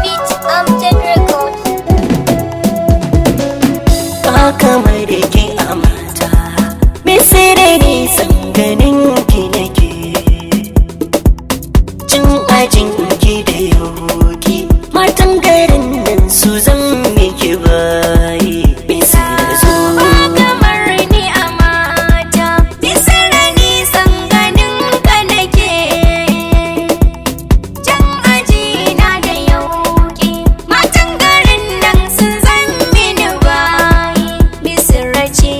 Beat Amjad Records. Ba kamar ki a mata, misira nisan ganin ki nake. Cin ajin ki da yoki, matan garin nan su zan miki bayi. Misira zo. Ba kamar ni a mata, misira nisan ganin ka nake. Jan aji na da yauƙi, matan garin nan sun zan mini bayi. Misira ce.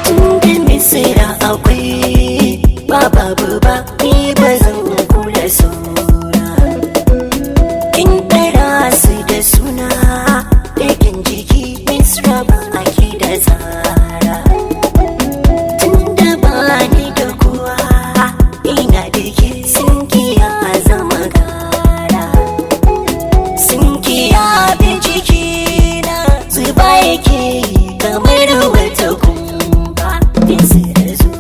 Tunda misira akwai ba babu ba, ni ba zan kula saura. Kin tara su da suna ɗakin jiki, misra ba ake da tsara. Tunda ba ni da kowa, ina da ke, sun kiya zama gara. Sun kiya bin jikina zuba yake yi kamar wata kumba. Misira zo.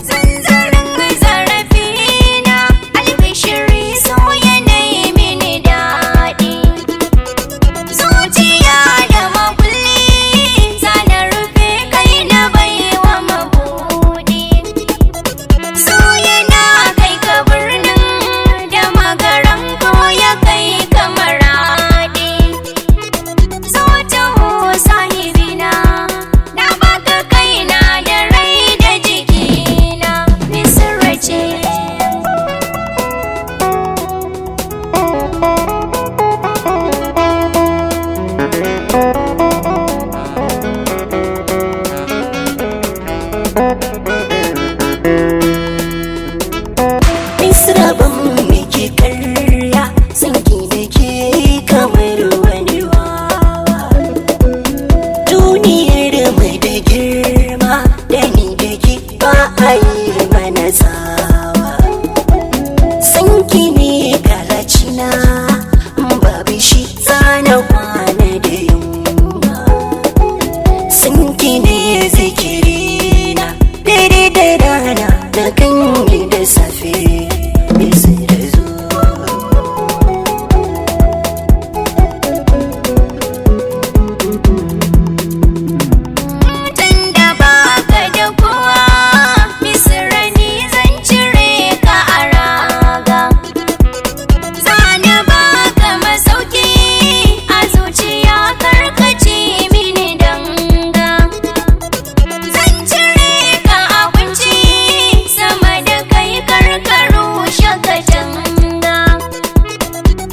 Zanzarin zarafina, albishiri so yanayi mini daɗi. Zuciya da makulli, zana rufe kai na baiwa mabuɗi. So yana kai ka birnin da magaran ko ya kai ka maraɗi. Zo taho sahibina, na baka kaina da rai da jikina, Misira ce. Misra ban miki karya, san ki nake kamar wani wawa. Duniyar mai da girma, da ni da ki ba a yi mana tsawa. San ki ne kalacina, babu shi zana kwana da yunwa. San ki ne zikirina, dare da rana na kan yi da safe. Misira zo. Tunda baka da kowa, Misira ni zan cire ka a raga. Zana baka masauki a zuciya, karkace mini danga. Zan cire ka a kunci, sama da kai karkaru shakatanga.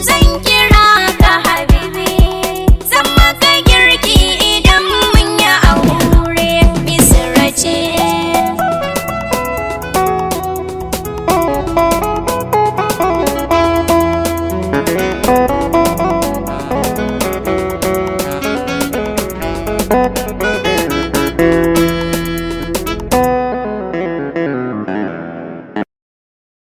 Zan kira ka habibi, zan maka girki idan mun yi aure. Misira ce.